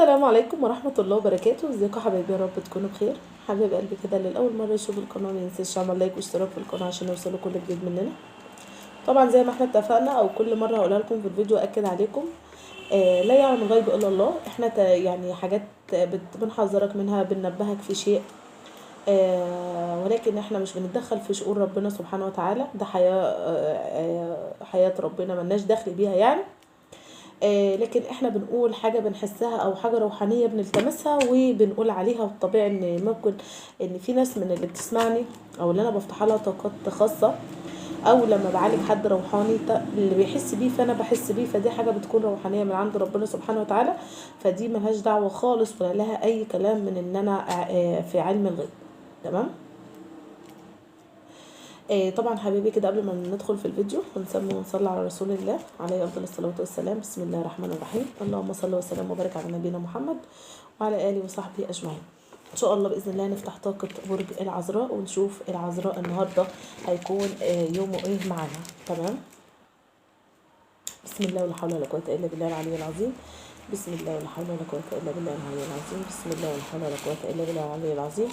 السلام عليكم ورحمة الله وبركاته. ازيكم حبايبي؟ يا رب تكونوا بخير. حبايب قلبي كده، اللي لأول مرة يشوف القناة ما ينساش يعمل like واشتراك في القناة عشان يوصلوا كل جديد مننا. طبعا زي ما احنا اتفقنا او كل مرة هقولها لكم في الفيديو اكد عليكم، لا يعلم الغيب الا الله. احنا يعني حاجات بنحذرك منها، بننبهك في شيء، ولكن احنا مش بنتدخل في شؤون ربنا سبحانه وتعالى. ده حياة ربنا ملناش دخل بيها يعني. لكن احنا بنقول حاجة بنحسها او حاجة روحانية بنلتمسها وبنقول عليها. والطبيعي ان ممكن ان في ناس من اللي بتسمعني او اللي انا بفتح لها طاقات خاصة، او لما بعالج حد روحاني اللي بيحس بيه فانا بحس بيه، فدي حاجة بتكون روحانية من عند ربنا سبحانه وتعالى، فدي ملهاش دعوة خالص ولا لها اي كلام من ان انا في علم الغيب. تمام. طبعا حبايبي كده قبل ما ندخل في الفيديو ونسمي ونصلي على رسول الله عليه افضل الصلاة والسلام. بسم الله الرحمن الرحيم. اللهم صل وسلم وبارك على نبينا محمد وعلى اله وصحبه اجمعين. ان شاء الله باذن الله نفتح طاقة برج العذراء ونشوف العذراء النهارده هيكون يومه ايه معانا. تمام. بسم الله ولا حول ولا قوة الا بالله العلي العظيم. بسم الله ولا حول ولا قوة الا بالله العلي العظيم. بسم الله ولا حول ولا قوة الا بالله العلي العظيم.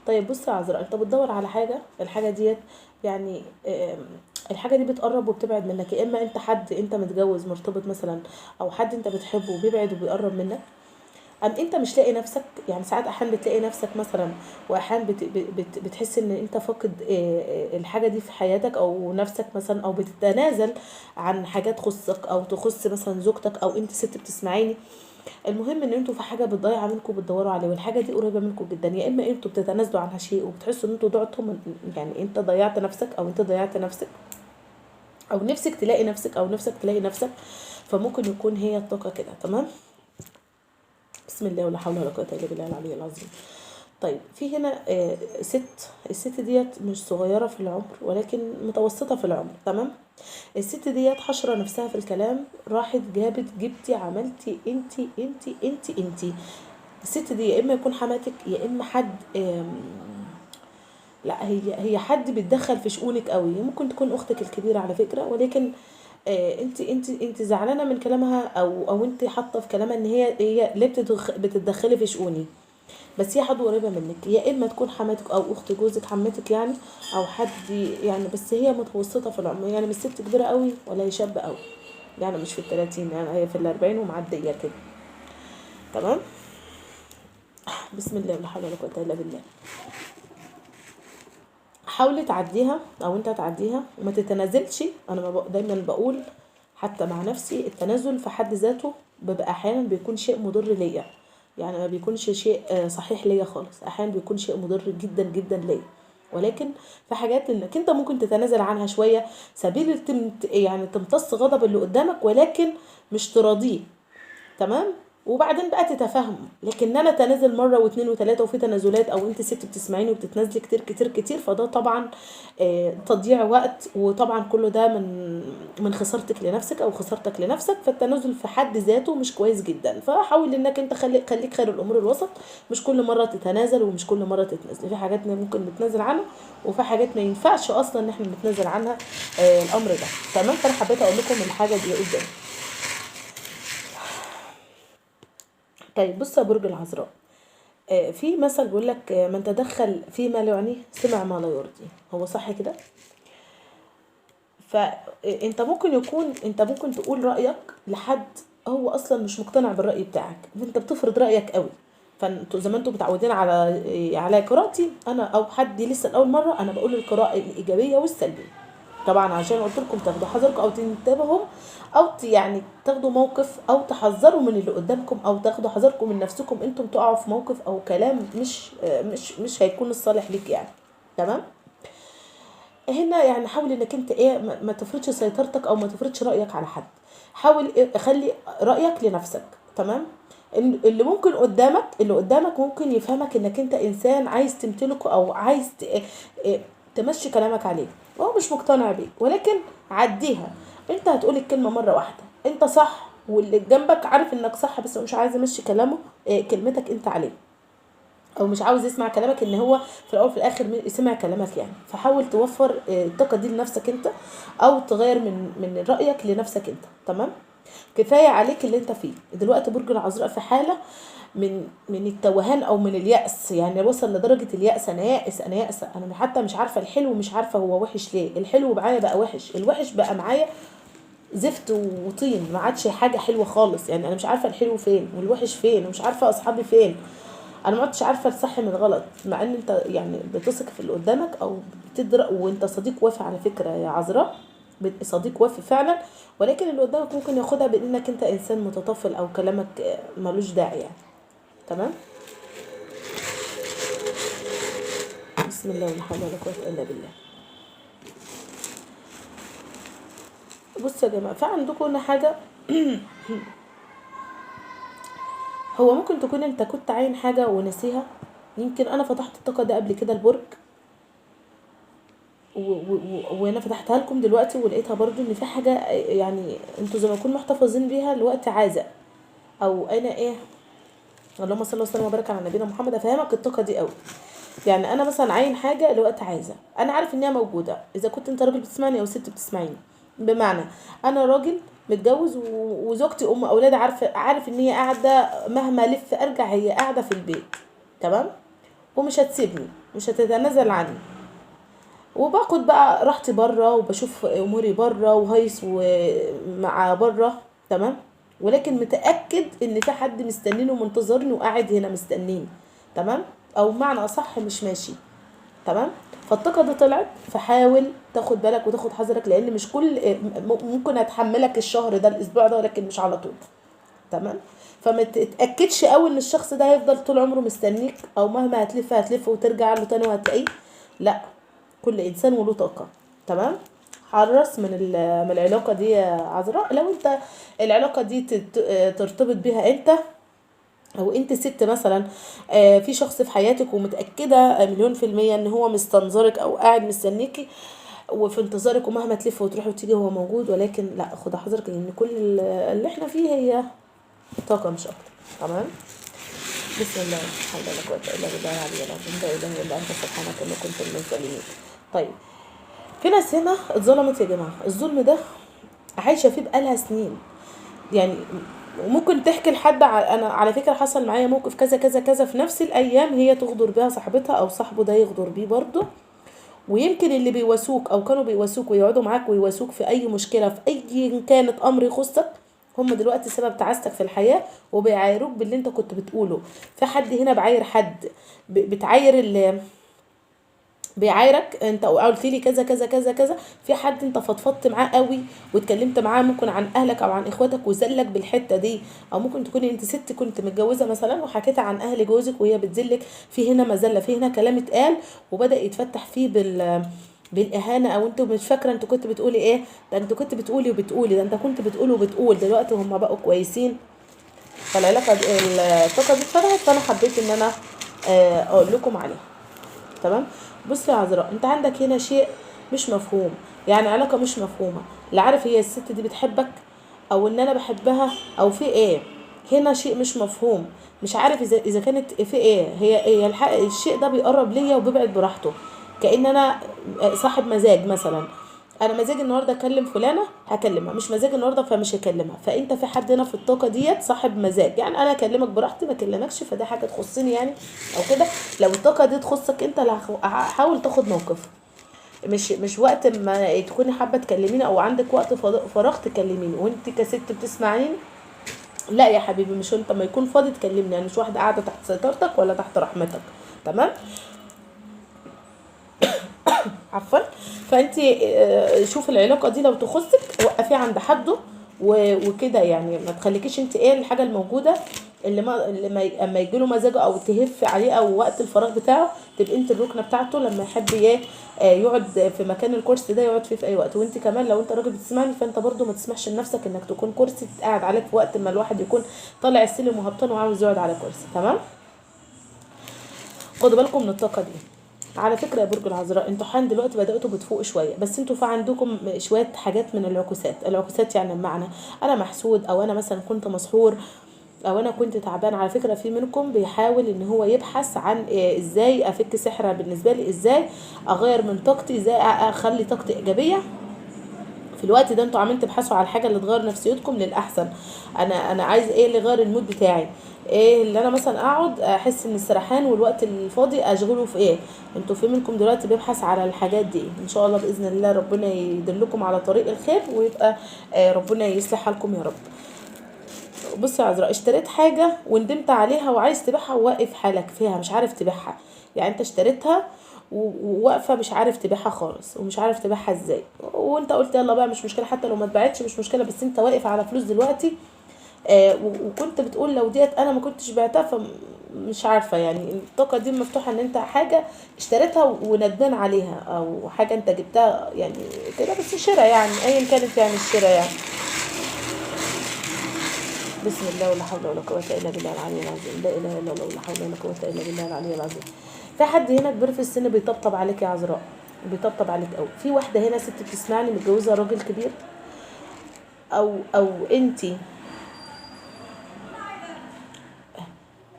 طيب بص يا عذراء، انت بتدور على حاجة، الحاجة ديت يعني الحاجة دي بتقرب وبتبعد منك. يا اما انت حد انت متجوز مرتبط مثلا، او حد انت بتحبه وبيبعد وبيقرب منك، ام انت مش لاقي نفسك. يعني ساعات احيانا بتلاقي نفسك مثلا، واحيانا بتحس ان انت فاقد الحاجة دي في حياتك او نفسك مثلا، او بتتنازل عن حاجات تخصك او تخص مثلا زوجتك او انت ست بتسمعيني. المهم ان انتوا في حاجة بتضيع منكم بتدوروا عليه، والحاجة دي قريبه منكم جدا. يا اما انتوا بتتنازلوا عنها شيء وبتحسوا ان انتوا ضعتوا، يعني انت ضيعت نفسك او انت ضيعت نفسك، او نفسك تلاقي نفسك او نفسك تلاقي نفسك، فممكن يكون هي الطاقة كده. تمام. بسم الله ولا حول ولا قوة الا بالله العلي العظيم. طيب في هنا ست، الست ديت مش صغيرة في العمر ولكن متوسطه في العمر. تمام. الست ديت حشرة نفسها في الكلام، راحت جابت جبتي عملتي انتي انتي انتي انتي. الست دي يا اما يكون حماتك، يا اما حد لا هي حد بيتدخل في شؤونك قوي. ممكن تكون اختك الكبيرة على فكرة، ولكن انت انت انت زعلانة من كلامها، او انت حاطه في كلامها ان هي ليه بتتدخلي في شؤوني، بس هي حد قريبه منك. يا اما تكون حماتك او اخت جوزك، عمتك يعني، او حد يعني، بس هي متوسطه في العمر، يعني مش ست كبيرة قوي ولا هي شابه قوي، يعني مش في ال30، يعني هي في ال40 ومعديه كده. تمام. بسم الله ولا حول ولا قوة الا بالله. حاولي تعديها او انت تعديها وما تتنازلش. انا دايما بقول حتى مع نفسي، التنازل في حد ذاته بيبقى احيانا بيكون شيء مضر ليا، يعني ما بيكونش شيء صحيح ليا خالص، احيانا بيكون شيء مضر جدا جدا ليا. ولكن في حاجات انك انت ممكن تتنازل عنها شوية سبيل يعني تمتص غضب اللي قدامك، ولكن مش تراضيه. تمام. وبعدين بقى تتفاهموا. لكن انا اتنازل مرة واثنين وثلاثة وفي تنازلات، او انت ست بتسمعيني وبتتنازلي كتير كتير كتير، فده طبعا تضييع وقت، وطبعا كله ده من خسارتك لنفسك او خسارتك لنفسك. فالتنازل في حد ذاته مش كويس جدا، فحاول انك انت خليك خير الامور الوسط، مش كل مرة تتنازل ومش كل مرة تتنازل. في حاجات ممكن نتنازل عنها، وفي حاجات ما ينفعش اصلا ان احنا نتنازل عنها الامر ده. تمام. فانا حبيت اقول لكم الحاجة دي قدام. طيب بص يا برج العذراء، في مثل بيقول لك من تدخل فيما لا يعنيه سمع ما لا يرضي. هو صح كده؟ فانت ممكن يكون انت ممكن تقول رايك لحد هو اصلا مش مقتنع بالراي بتاعك، انت بتفرض رايك قوي. فانتوا زي ما انتوا متعودين على قراءتي انا، او حد لسه لاول مرة، انا بقول القراءة الايجابية والسلبيه طبعا، عشان قلت لكم تاخدوا حذركم او تنتبهوا، او يعني تاخدوا موقف، او تحذروا من اللي قدامكم، او تاخدوا حذركم من نفسكم انتم تقعوا في موقف او كلام مش مش هيكون الصالح ليك يعني. تمام. هنا يعني حاول انك انت ايه، ما تفرضش سيطرتك او ما تفرضش رايك على حد. حاول خلي رايك لنفسك. تمام. اللي ممكن قدامك، اللي قدامك ممكن يفهمك انك انت انسان عايز تمتلكه او عايز تمشي كلامك عليه، وهو مش مقتنع بيك، ولكن عديها. انت هتقول الكلمة مرة واحدة، انت صح، واللي جنبك عارف انك صح، بس مش عايز يمشي كلامه كلمتك انت عليه، او مش عاوز يسمع كلامك، ان هو في الاول في الاخر سمع كلامك يعني. فحاول توفر الطاقة دي لنفسك انت، او تغير من رايك لنفسك انت. تمام. كفاية عليك اللي انت فيه دلوقتي. برج العذراء في حاله من التوهان او من اليأس، يعني وصل لدرجة اليأس. انا يائس، انا يائسه، انا حتى مش عارفه الحلو، مش عارفه هو وحش ليه. الحلو معايا بقى وحش، الوحش بقى معايا زفت وطين، ما عادش حاجة حلوة خالص. يعني انا مش عارفه الحلو فين والوحش فين، ومش عارفه اصحابي فين، انا ما عدتش عارفه الصح من الغلط. مع ان انت يعني بتثق في اللي قدامك او بتدرك، وانت صديق وافي على فكرة يا عذراء، صديق وافي فعلا، ولكن اللي قدامك ممكن ياخدها بانك انت انسان متطفل او كلامك ملوش داعي يعني. تمام. بسم الله ولا حول ولا قوة الا بالله. بصوا يا جماعة، فعندكم هنا حاجة هو ممكن تكون انت كنت عاين حاجة ونسيها. يمكن انا فتحت الطاقة ده قبل كده البرج، وانا فتحتها لكم دلوقتي ولقيتها برضو ان في حاجة يعني انتوا زي ما تكونوا محتفظين بيها لوقت عازق، او انا ايه، اللهم صل وسلم وبارك على نبينا محمد. افهمك الطاقة دي قوي. يعني انا مثلا عاين حاجة لوقت عازة، انا عارف ان هي موجودة، اذا كنت انت راجل بتسمعني او ست بتسمعيني. بمعنى انا راجل متجوز وزوجتي ام اولادي، عارف ان هي قاعدة مهما لف ارجع هي قاعدة في البيت، تمام، ومش هتسيبني، مش هتتنازل عني، وباخد بقى راحتي بره وبشوف اموري بره وهيص ومع بره، تمام، ولكن متاكد ان في حد مستنيني ومنتظرني وقاعد هنا مستنيني، تمام، او معنى اصح مش ماشي، تمام. فالطاقه دي طلعت، فحاول تاخد بالك وتاخد حذرك، لان مش كل ممكن اتحملك الشهر ده الاسبوع ده، ولكن مش على طول، تمام. فما تتاكدش قوي ان الشخص ده هيفضل طول عمره مستنيك، او مهما هتلف هتلف وترجع له تاني وهتلاقيه، لا، كل انسان وله طاقة، تمام. حرص من العلاقة دي يا عذراء. لو انت العلاقة دي ترتبط بيها انت، او انت ست مثلا، في شخص في حياتك ومتاكده 1,000,000% ان هو مستنظرك او قاعد مستنيكي وفي انتظارك، ومهما تلف وتروح وتيجي هو موجود، ولكن لا، خد حذرك، لان كل اللي احنا فيه هي طاقة مش اكتر، تمام. بسم الله الحمد لله لا قوة الا بالله العلي العظيم، لا اله الا انت سبحانك اني كنت من الظالمين. طيب في ناس هنا اتظلمت يا جماعة، الظلم ده عايشه فيه بقالها سنين، يعني وممكن تحكي لحد انا على فكرة حصل معايا موقف كذا كذا كذا، في نفس الايام هي تغدر بيها صاحبتها او صاحبه ده يغدر بيه برضه. ويمكن اللي بيواسوك او كانوا بيواسوك ويقعدوا معاك ويواسوك في اي مشكلة في اي كانت امر يخصك، هم دلوقتي سبب تعاستك في الحياة وبيعايروك باللي انت كنت بتقوله. في حد هنا بعاير حد، بتعاير اللي بيعايرك انت، قلت لي كذا كذا كذا كذا. في حد انت فضفضت معاه قوي واتكلمت معاه ممكن عن اهلك او عن اخواتك وزلك بالحتة دي، او ممكن تكوني انت ست كنت متجوزة مثلا وحكيت عن اهل جوزك وهي بتذلك. في هنا مذلة، في هنا كلام اتقال وبدا يتفتح فيه بالاهانه، او انت مش فاكره انت كنت بتقولي ايه، ده انت كنت بتقولي وبتقولي، ده انت كنت بتقول وبتقول، دلوقتي هم بقوا كويسين. فالعلاقه الطاقة دي اتفتحت، فانا حبيت ان انا اقول لكم عليها، تمام. بصي يا عذراء، انت عندك هنا شيء مش مفهوم، يعني علاقة مش مفهومه، لا عارف هي الست دي بتحبك او ان انا بحبها او في ايه. هنا شيء مش مفهوم، مش عارف اذا كانت في ايه، هي الشيء ده بيقرب ليا وبيبعد براحته، كأن انا صاحب مزاج مثلا، انا مزاجي النهارده اكلم فلانه هكلمها، مش مزاجي النهارده فمش هكلمها. فانت في حد هنا في الطاقة ديت صاحب مزاج، يعني انا اكلمك براحتي ما اكلمكش، فده حاجة تخصني يعني او كده. لو الطاقة دي تخصك انت، حاول تاخد موقف، مش وقت ما تكوني حابة تكلميني او عندك وقت فراغ تكلميني، وانت كست بتسمعيني لا يا حبيبي، مش انت ما يكون فاضي تكلمني، يعني مش واحدة قاعدة تحت سيطرتك ولا تحت رحمتك، تمام. عفوا. فانت شوف العلاقة دي لو تخصك وقفيها عند حده وكده، يعني ما تخليكيش انت ايه الحاجة الموجودة اللي ما اما يجي له مزاجه او تهف عليه او وقت الفراغ بتاعه تبقي انت الركنه بتاعته، لما يحب يقعد في مكان الكرسي ده يقعد فيه في اي وقت. وانت كمان لو انت راجل بتسمعني فانت برضو ما تسمحش لنفسك انك تكون كرسي تقعد عليك في وقت ما الواحد يكون طالع السلم وهبطان وعاوز يقعد على كرسي، تمام. خدوا بالكم من الطاقة دي على فكرة يا برج العذراء. انتوا حان دلوقتي بداتوا بتفوقوا شوية، بس انتوا في عندكم شوية حاجات من العكوسات. العكوسات يعني بمعنى انا محسود، او انا مثلا كنت مسحور، او انا كنت تعبان. على فكرة في منكم بيحاول ان هو يبحث عن ازاي افك سحره بالنسبة لي، ازاي اغير من طاقتي، ازاي اخلي طاقتي ايجابية. في الوقت ده انتوا عاملين تبحثوا على الحاجة اللي تغير نفسيتكم للاحسن. انا عايز ايه اللي يغير ال mood بتاعي، ايه اللي انا مثلا اقعد احس ان السرحان والوقت الفاضي اشغله في ايه. انتوا في منكم دلوقتي بيبحث على الحاجات دي. ان شاء الله باذن الله ربنا يدلكم على طريق الخير، ويبقى ربنا يصلح حالكم يا رب. بصي يا عذراء، اشتريت حاجة وندمت عليها وعايز تبيعها وواقف حالك فيها مش عارف تبيعها، يعني انت اشتريتها وواقفه مش عارف تبيعها خالص ومش عارف تبيعها ازاي، وانت قلت يلا بقى مش مشكلة حتى لو ما اتباعتش مش مشكلة، بس انت واقف على فلوس دلوقتي. وكنت بتقول لو ديت انا ما كنتش بعتها، فمش عارفه يعني الطاقة دي مفتوحة ان انت حاجة اشتريتها وندمان عليها، او حاجة انت جبتها يعني كده، بس شراء يعني ايا كانت يعني الشراء يعني. بسم الله ولا حول ولا قوة الا بالله العلي العظيم، لا اله الا الله ولا حول ولا قوة الا بالله العلي العظيم. في حد هنا كبير في السن بيطبطب عليك يا عذراء، بيطبطب عليك قوي. في واحدة هنا ست بتسمعني متجوزة راجل كبير، او انتي،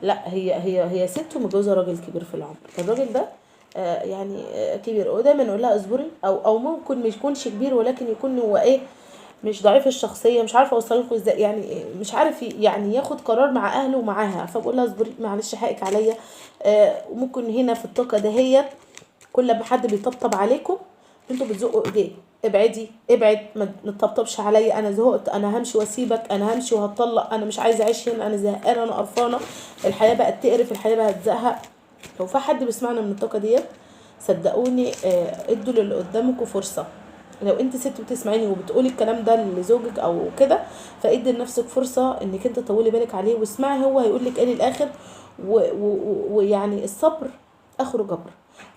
لا هي ست ومتجوزه راجل كبير في العمر. الراجل ده يعني كبير، ودايما نقول لها اصبري، او ممكن ما يكونش كبير ولكن يكون هو ايه، مش ضعيف الشخصية، مش عارفه اوصل لكم ازاي، يعني مش عارف يعني ياخد قرار مع اهله ومعاها، فبقول لها اصبري معلش حقك عليا. ممكن هنا في الطاقة دهيت كل ما حد بيطبطب عليكم انتوا بتزقوا ايديه، ابعدي ابعد، ما تطبطبش عليا، انا زهقت، انا همشي واسيبك، انا همشي وهتطلق، انا مش عايزه اعيش هنا، انا زهقانه، انا قرفانه، الحياة بقت تقرف، الحياة بقت تزهق. لو في حد بيسمعنا من الطاقة ديت صدقوني ادوا للي قدامكم فرصة. لو انت ست بتسمعيني وبتقولي الكلام ده لزوجك او كده، فادي لنفسك فرصة انك انت تطولي بالك عليه واسمعي هو هيقول لك ايه للاخر، ويعني الصبر اخره جبر،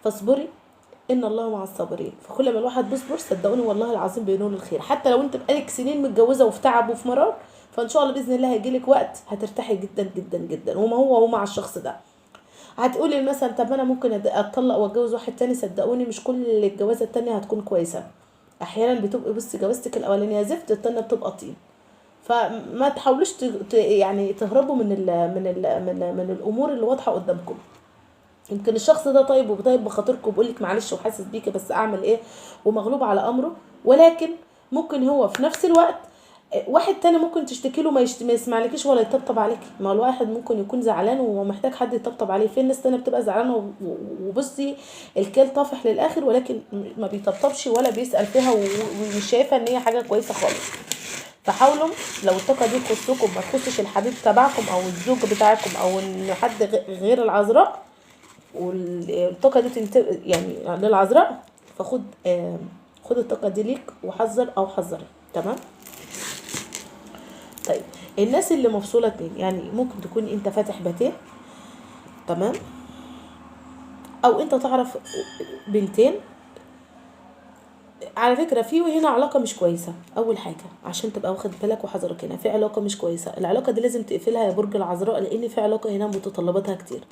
فاصبري ان الله مع الصابرين. فكل ما الواحد بيصبر صدقوني والله العظيم بينول الخير، حتى لو انت بقالك سنين متجوزة وفي تعب وفي مرار، فان شاء الله باذن الله هيجيلك وقت هترتاحي جدا جدا جدا، وما هو ومع الشخص ده. هتقولي مثلا طب انا ممكن اتطلق واتجوز واحد تاني، صدقوني مش كل الجوازه التانية هتكون كويسة، احيانا بتبقي بصي جوازتك الاولانية زفت، التانية بتبقى طين. فما تحاولوش يعني تهربوا من ال من ال من من الامور اللي واضحة قدامكم. يمكن الشخص ده طيب وطيب بخاطركم وبيقول لك معلش وحاسس بيكي بس اعمل ايه، ومغلوب على امره، ولكن ممكن هو في نفس الوقت واحد تاني ممكن تشتكي له ما يسمعلكيش ولا يطبطب عليكي. ما الواحد ممكن يكون زعلان ومحتاج حد يطبطب عليه، في ناس تانية بتبقى زعلانة وبصي الكل طافح للاخر، ولكن ما بيطبطبش ولا بيسأل فيها ومش شايفه ان هي حاجة كويسة خالص. فحاولوا لو الطاقة دي تخصكم ما تخصش الحبيب تبعكم او الزوج بتاعكم او ان حد غير العذراء، والطاقة دي يعني للعذراء، فخد خد الطاقة دي ليك وحذر او حذري. تمام. طيب الناس اللي مفصوله اتنين، يعني ممكن تكون انت فاتح بيتين، تمام، او انت تعرف بنتين. على فكرة في هنا علاقة مش كويسة، اول حاجة عشان تبقى واخد بالك وحذرك، هنا في علاقة مش كويسة، العلاقة دي لازم تقفلها يا برج العذراء، لان في علاقة هنا متطلباتها كتير،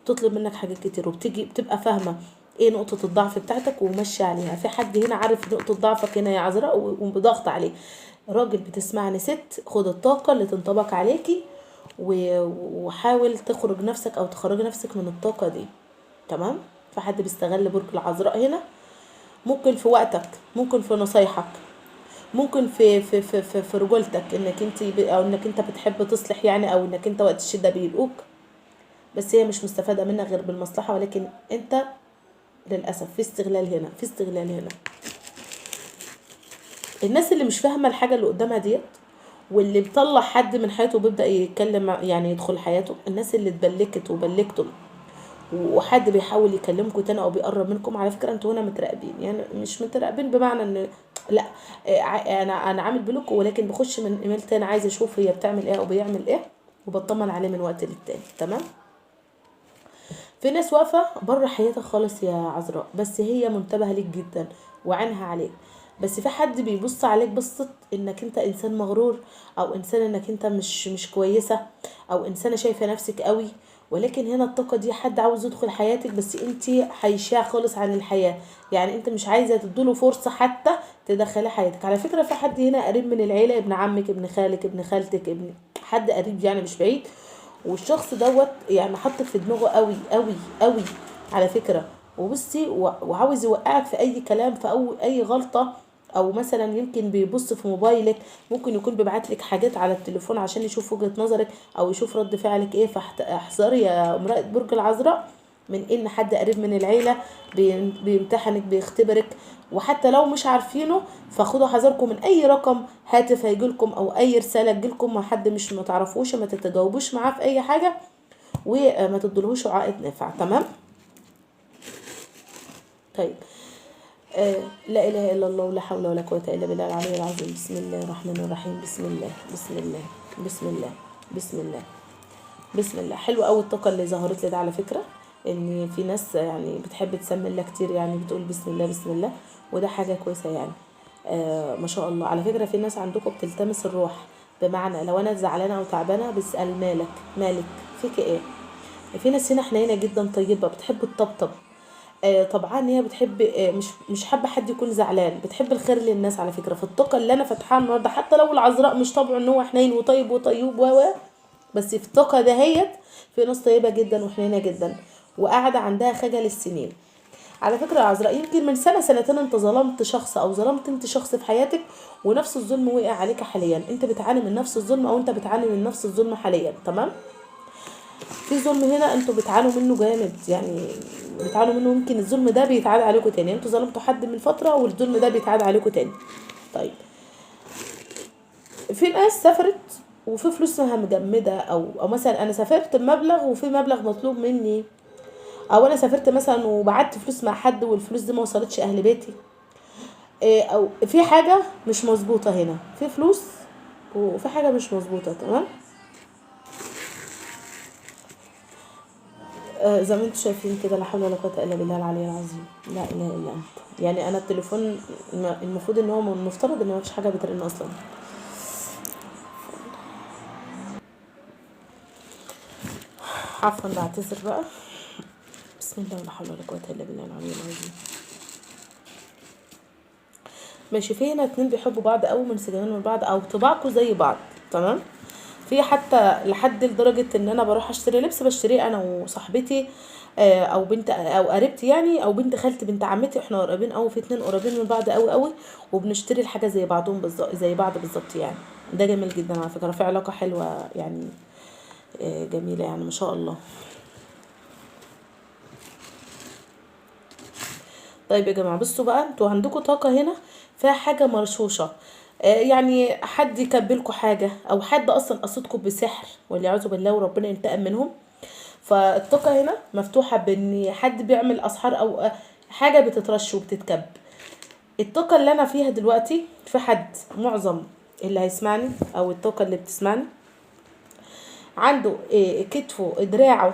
بتطلب منك حاجات كتير، وبتيجي بتبقى فاهمه ايه نقطة الضعف بتاعتك وماشية عليها. في حد هنا عارف نقطة ضعفك هنا يا عذراء وبضغط عليه. راجل بتسمعني، ست، خد الطاقة اللي تنطبق عليكي وحاول تخرج نفسك او تخرجي نفسك من الطاقة دي. تمام. فحد بيستغل برج العذراء هنا، ممكن في وقتك، ممكن في نصايحك، ممكن في في في في, في رجولتك، انك انت او انك انت بتحب تصلح يعني، او انك انت وقت الشدة بيلقوك، بس هي مش مستفادة منك غير بالمصلحة، ولكن انت للاسف في استغلال هنا، في استغلال هنا. الناس اللي مش فاهمه الحاجة اللي قدامها ديت، واللي بيطلع حد من حياته وبيبدا يتكلم يعني يدخل حياته، الناس اللي اتبلكت وبلكتم وحد بيحاول يكلمكم تاني او بيقرب منكم، على فكرة انتوا هنا متراقبين، يعني مش متراقبين بمعنى ان لا انا عامل block، ولكن بخش من ايميل تاني عايزه اشوف هي بتعمل ايه او بيعمل ايه، وبطمن عليه من وقت للتاني. تمام. في ناس واقفة بره حياتك خالص يا عذراء، بس هي منتبهه ليك جدا وعينها عليك، بس في حد بيبص عليك بصة انك انت انسان مغرور، او انسان انك انت مش كويسة، او انسانه شايفه نفسك قوي، ولكن هنا الطاقة دي حد عاوز يدخل حياتك، بس انت حيشاه خالص عن الحياة، يعني انت مش عايزه تديله فرصة حتى تدخلي حياتك. على فكرة في حد هنا قريب من العيلة، ابن عمك، ابن خالك، ابن خالتك، ابن حد قريب يعني مش بعيد، والشخص دوت يعني حاطك في دماغه قوي قوي قوي على فكرة، وبصي وعاوز يوقعك في اي كلام، في اي غلطه او مثلا يمكن بيبص في موبايلك، ممكن يكون بيبعت لك حاجات على التليفون عشان يشوف وجهة نظرك او يشوف رد فعلك ايه. فاحذري يا امرأة برج العذراء من ان حد قريب من العيلة بيمتحنك بيختبرك، وحتى لو مش عارفينه فخدوا حذركم من اي رقم هاتف هيجيلكم او اي رسالة تجيلكم مع حد مش ما تعرفوش، ما تتجاوبوش معاه في اي حاجة وما تدلهوش عائد نافع. تمام. طيب لا اله الا الله ولا حول ولا قوة الا بالله العلي العظيم. بسم الله الرحمن الرحيم. بسم الله بسم الله بسم الله بسم الله بسم الله. حلوة قوي الطاقة اللي ظهرت لي ده على فكرة، ان في ناس يعني بتحب تسمي الله كتير، يعني بتقول بسم الله بسم الله، وده حاجة كويسة يعني. ما شاء الله. على فكرة في ناس عندكم بتلتمس الروح، بمعنى لو انا زعلانة او تعبانة بسال مالك مالك فيك ايه. في ناس هنا حنينه جدا طيبة، بتحب الطبطب، طبعا هي بتحب، مش حابة حد يكون زعلان، بتحب الخير للناس على فكرة. فالطاقه اللي انا فاتحاها النهارده، حتى لو العذراء مش طبعه ان هو حنين وطيب وطيوب و بس في الطاقة دهيت في ناس طيبة جدا وحنينه جدا وقاعدة عندها خجل السنين. على فكرة يا عذراء يمكن من سنة سنتين انت ظلمت شخص او ظلمت انت شخص في حياتك، ونفس الظلم وقع عليك حاليا، انت بتعاني من نفس الظلم او انت بتعاني من نفس الظلم حاليا. تمام. في ظلم هنا انتوا بتعانوا منه جامد، يعني بتعانوا منه، يمكن الظلم ده بيتعاد عليكم تاني، انتوا ظلمتوا حد من فترة والظلم ده بيتعاد عليكم تاني. طيب في ناس سافرت وفي فلوسها مجمده، او مثلا انا سافرت بمبلغ وفي مبلغ مطلوب مني، او انا سافرت مثلا وبعت فلوس مع حد والفلوس دي ما وصلتش اهل بيتي، او في حاجة مش مظبوطة هنا، في فلوس وفي حاجة مش مظبوطة. تمام. زي ما انتم شايفين كده، لا حول ولا قوة الا بالله العلي العظيم، لا اله الا انت. يعني انا التليفون المفروض ان هو المفترض ان مفيش حاجة بترن اصلا. عفوا بعتذر بقى. بسم الله ولا حول ولا قوة الا بالله العلي العظيم. ماشي. في هنا اتنين بيحبوا بعض قوي، منسجمين من بعض، او طباعكم زي بعض. تمام. في حتى لحد لدرجة ان انا بروح اشتري لبس بشتريه انا وصاحبتي، او بنت او قريبتي يعني، او بنت خالتي بنت عمتي، احنا قريبين قوي، في اتنين قريبين من بعض قوي قوي، وبنشتري الحاجة زي بعضهم بالظبط، زي بعض بالظبط يعني. ده جميل جدا على فكرة، في علاقة حلوة يعني، جميلة يعني ما شاء الله. طيب يا جماعة بصوا بقى، انتوا عندكم طاقة هنا فيها حاجة مرشوشه، يعني حد يكبلكوا حاجة، او حد اصلا قصدكم بسحر والعياذ بالله وربنا ينتقم منهم. فالطاقه هنا مفتوحة بان حد بيعمل اسحار او حاجة بتترش وبتتكب. الطاقة اللي انا فيها دلوقتي في حد، معظم اللي هيسمعني او الطاقة اللي بتسمعني عنده كتفه دراعه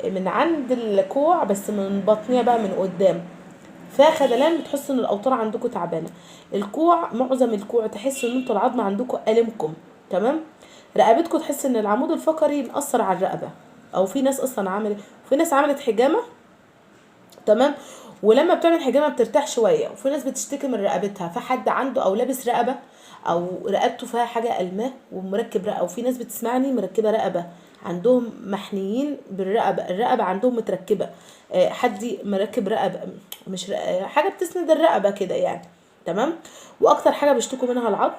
من عند الكوع بس من بطنيه بقى من قدام فيها خدلان، بتحس ان الاوتار عندكم تعبانة، الكوع معظم الكوع تحس ان انتوا العظم عندكم ألمكم. تمام. رقبتكم تحس ان العمود الفقري مأثر على الرقبة، او في ناس اصلا عملت، في ناس عملت حجامة. تمام. ولما بتعمل حجامة بترتاح شوية، وفي ناس بتشتكي من رقبتها، فحد عنده او لابس رقبة او رقبته فيها حاجة الماه ومركب رقبة، وفي ناس بتسمعني مركبة رقبة، عندهم محنيين بالرقبه، الرقبة عندهم متركبه، حد مركب رقبة، مش رقبة، حاجة بتسند الرقبة كده يعني. تمام. واكتر حاجة بيشتكوا منها العظم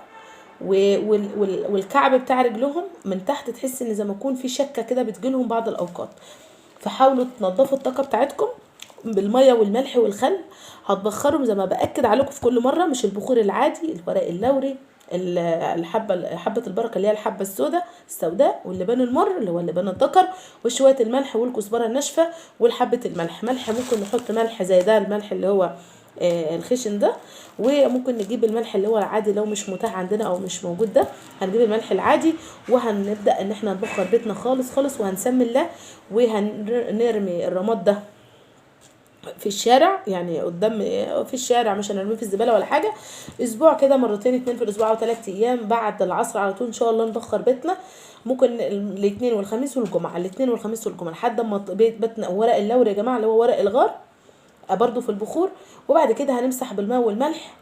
والكعب بتاع رجلهم من تحت، تحس ان زي ما يكون في شكه كده بتجيلهم بعض الاوقات. فحاولوا تنظفوا الطاقة بتاعتكم بالمية والملح والخل، هتبخرهم زي ما باكد عليكم في كل مرة، مش البخور العادي، الورق اللوري، الحبة حبه البركة اللي هي الحبة السوداء، واللبان المر اللي هو اللبان الذكر، وشوية الملح والكزبره الناشفه والحبه الملح. ملح ممكن نحط ملح زي ده، الملح اللي هو الخشن ده، وممكن نجيب الملح اللي هو العادي لو مش متاح عندنا او مش موجود ده، هنجيب الملح العادي، وهنبدا ان احنا نبخر بيتنا خالص خالص، وهنسمي الله، وهنرمي الرماد ده في الشارع، يعني قدام في الشارع، مش هنرميه في الزبالة ولا حاجة. اسبوع كده، مرتين اتنين في الاسبوع او 3 ايام بعد العصر على طول ان شاء الله نبخر بيتنا. ممكن الاثنين والخميس والجمعة، الاثنين والخميس والجمعة، لحد ما بيتنا ورق اللوري يا جماعة اللي هو ورق الغار برضو في البخور. وبعد كده هنمسح بالماء والملح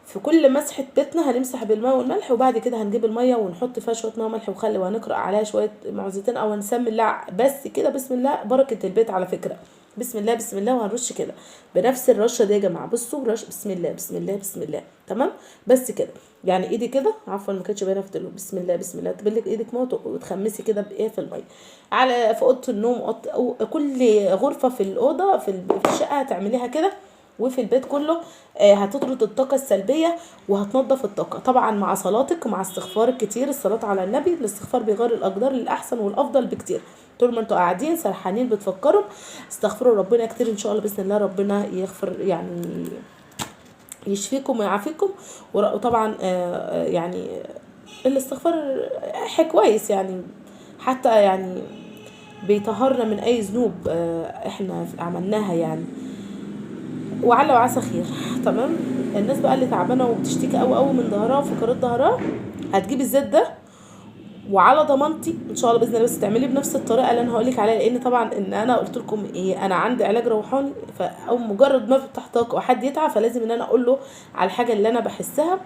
في كل مسحه بيتنا، هنمسح بالماء والملح، وبعد كده هنجيب المية ونحط فيها شوية ماء وملح وخل، وهنقرا عليها شوية معوذتين او هنسمي الله بس كده، بسم الله، بركة البيت على فكرة. بسم الله بسم الله، وهنرش كده بنفس الرشه دي يا جماعة. بصوا رش، بسم الله بسم الله بسم الله، تمام. بس كده يعني ايدي كده، عفوا ما كانتش باينة في التليفون. بسم الله بسم الله، تبلك ايدك موت وتخمسي كده بايه في المية، على في اوضة النوم، أو كل غرفة في الاوضة في الشقة هتعمليها كده، وفي البيت كله. هتطرد الطاقة السلبية وهتنظف الطاقة، طبعا مع صلاتك ومع استغفارك كتير، الصلاة على النبي. الاستغفار بيغير الاقدار للاحسن والافضل بكتير. طول ما انتوا قاعدين سرحانين بتفكروا استغفروا ربنا كتير، ان شاء الله باذن الله ربنا يغفر يعني يشفيكم ويعافيكم. وطبعا يعني الاستغفار حاجة كويس يعني، حتى يعني بيطهرنا من اي ذنوب احنا عملناها يعني، وعلى وعسى خير. تمام. الناس بقى اللي تعبانة وبتشتكي قوي قوي من ظهرها وفقرات ظهرها، هتجيب الزيت ده وعلى ضمانتي ان شاء الله باذن الله، بس تعملي بنفس الطريقة اللي انا هقولك عليها، لان طبعا ان انا قلت لكم ايه، انا عندي علاج روحاني، فاو مجرد ما بفتح طاقة وحد يتعب فلازم ان انا اقول له على الحاجة اللي انا بحسها،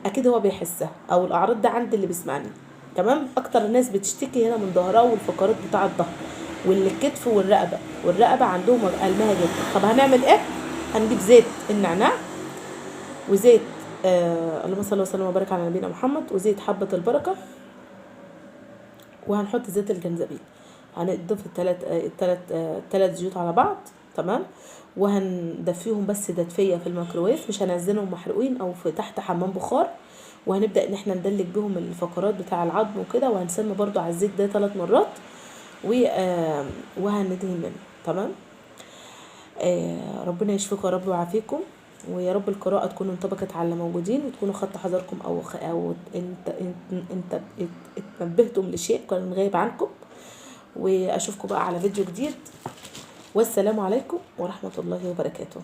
اكيد هو بيحسها او الاعراض ده عند اللي بيسمعني. تمام. اكتر الناس بتشتكي هنا من ظهرها والفقرات بتاع الظهر والكتف والرقبة، والرقبة عندهم المها جدا. طب هنعمل ايه؟ هنجيب زيت النعناع وزيت اللهم صل وسلم وبارك على نبينا محمد، وزيت حبة البركة، وهنحط زيت الجنزبيل. هنضيف التلات زيوت على بعض. تمام. وهندفيهم بس تدفيه في الميكروويف، مش هنزلهم محروقين او في تحت حمام بخار. وهنبدا ان احنا ندلك بهم الفقرات بتاع العظم وكده، وهنسمي برضو على الزيت ده 3 مرات وهندهن منه. تمام. ربنا يشفيكم يا رب ويعافيكم، ويا رب القراءة تكون انطبقت على الموجودين، وتكونوا خدتوا حذركم او انت اتنبهتم لشيء كان غايب عنكم. واشوفكم بقى على فيديو جديد، والسلام عليكم ورحمة الله وبركاته.